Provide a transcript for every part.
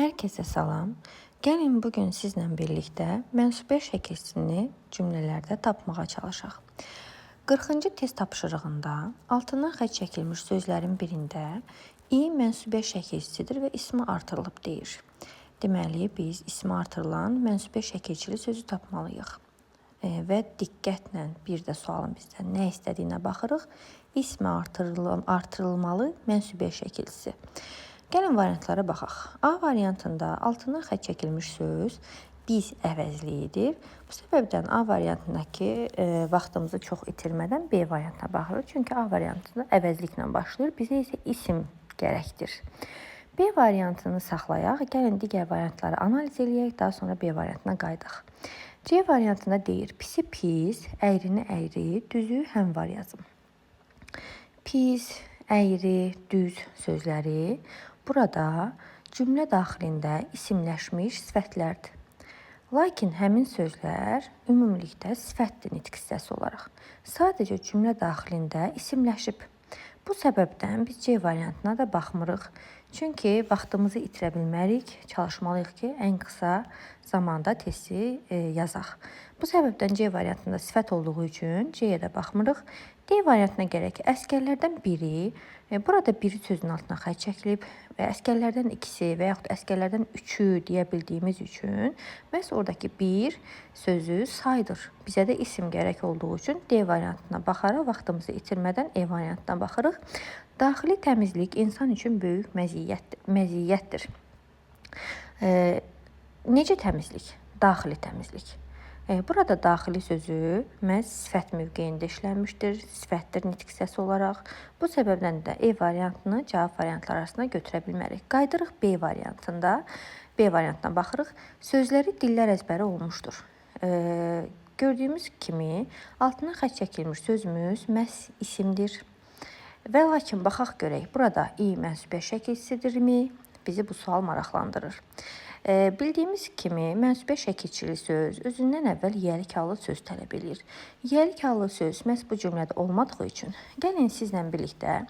Hər kəsə salam. Gəlin bu gün sizlə birlikdə mənsubiyyə şəkilçisini cümlələrdə tapmağa çalışaq. 40-cı test tapşırığında altından xətt çəkilmiş sözlərin birində i mənsubiyyə şəkilçisidir və ismi artırılıb deyir. Deməli, biz ismi artırılan mənsubiyyə şəkilçili sözü tapmalıyıq. Və diqqətlə bir də sualın bizdən nə istədiyinə baxırıq. İsmi artırılmalı mənsubiyyə şəkilçisi. Gəlin variantlara baxaq. A variantında altından xətt çəkilmiş söz biz əvəzliyidir. Bu səbəbdən A variantındakı vaxtımızı çox itirmədən B variantına baxırıq. Çünki A variantında əvəzliklə başlayır. Bizə isə isim gərəkdir. B variantını saxlayaq. Gəlin digər variantları analiz eləyək, daha sonra B variantına qayıdaq. C variantında deyir: pisi pis, əyrini əyri, düzü həm var yazım. Pis, əyri, düz sözləri burada cümlə daxilində isimləşmiş sifətlərdir. Lakin həmin sözlər ümumilikdə sifətdir nitq hissəsi olaraq. Sadəcə cümlə daxilində isimləşib. Bu səbəbdən biz C variantına da baxmırıq. Çünki vaxtımızı itirə bilmərik. Çalışmalıyıq ki, ən qısa zamanda testi yazaq. Bu səbəbdən C variantında sifət olduğu üçün C-yə də baxmırıq. D variantına gələk. Əsgərlərdən biri, burada biri sözünün altına xətt çəkilib və əsgərlərdən ikisi və yaxud əsgərlərdən üçü deyə bildiyimiz üçün məhz oradakı bir sözü saydır. Bizə də isim gərək olduğu üçün D variantına baxaraq vaxtımızı itirmədən E variantına baxırıq. Daxili təmizlik insan üçün böyük məziyyətdir. Necə təmizlik? Daxili təmizlik. Burada daxili sözü məhz sifət mövqeyində işlənmişdir, sifətdir nitq hissəsi olaraq. Bu səbəbdən də E variantını cavab variantları arasına götürə bilmərik. Qayıdırıq B variantında. B variantına baxırıq. Sözləri dillər əzbəri olmuşdur. Gördüyümüz kimi altına xətt çəkilmiş sözümüz məhz isimdir. Və lakin baxaq görək, burada i mənsubiyyə şəkilçisidirmi? Bizi bu sual maraqlandırır. Bildiyimiz kimi mənsubiyyə şəkilçili söz özündən əvvəl yiyəlik hallı söz tələb eləyir. Yiyəlik hallı söz məhz bu cümlədə olmadığı üçün gəlin sizlə birlikdə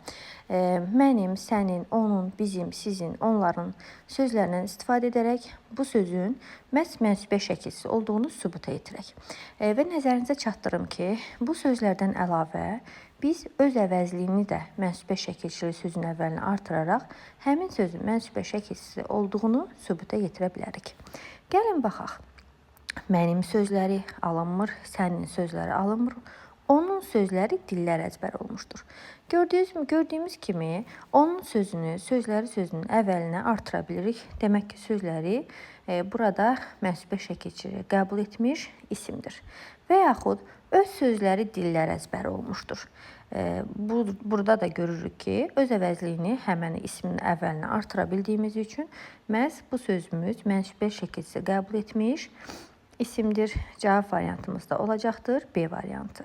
mənim, sənin, onun, bizim, sizin, onların sözlərindən istifadə edərək bu sözün məhz mənsubiyyə şəkilçisi olduğunu sübuta yetirək. Və nəzərinizə çatdırım ki, bu sözlərdən əlavə biz öz əvəzliyini də mənsubiyyə şəkilçili sözün əvvəlinə artıraraq həmin sözün mənsubiyyə şəkilçisi olduğunu sübuta yetirə bilərik. Gəlin baxaq. Mənim sözləri alınmır, sənin sözləri alınmır. Onun sözləri dillər əzbər olmuşdur. Gördüyümüz kimi onun sözünü, sözləri sözünün əvvəlinə artıra bilirik. Demək ki, sözləri burada mənsubiyyə şəkilçili qəbul etmiş isimdir. Və yaxud öz sözləri dillər əzbəri olmuşdur. Burada da görürük ki, öz əvəzliyini həmən ismin əvvəlinə artıra bildiyimiz üçün məhz bu sözümüz mənsubiyyə şəkilçisi qəbul etmiş isimdir. Cavab variantımız da olacaqdır B variantı.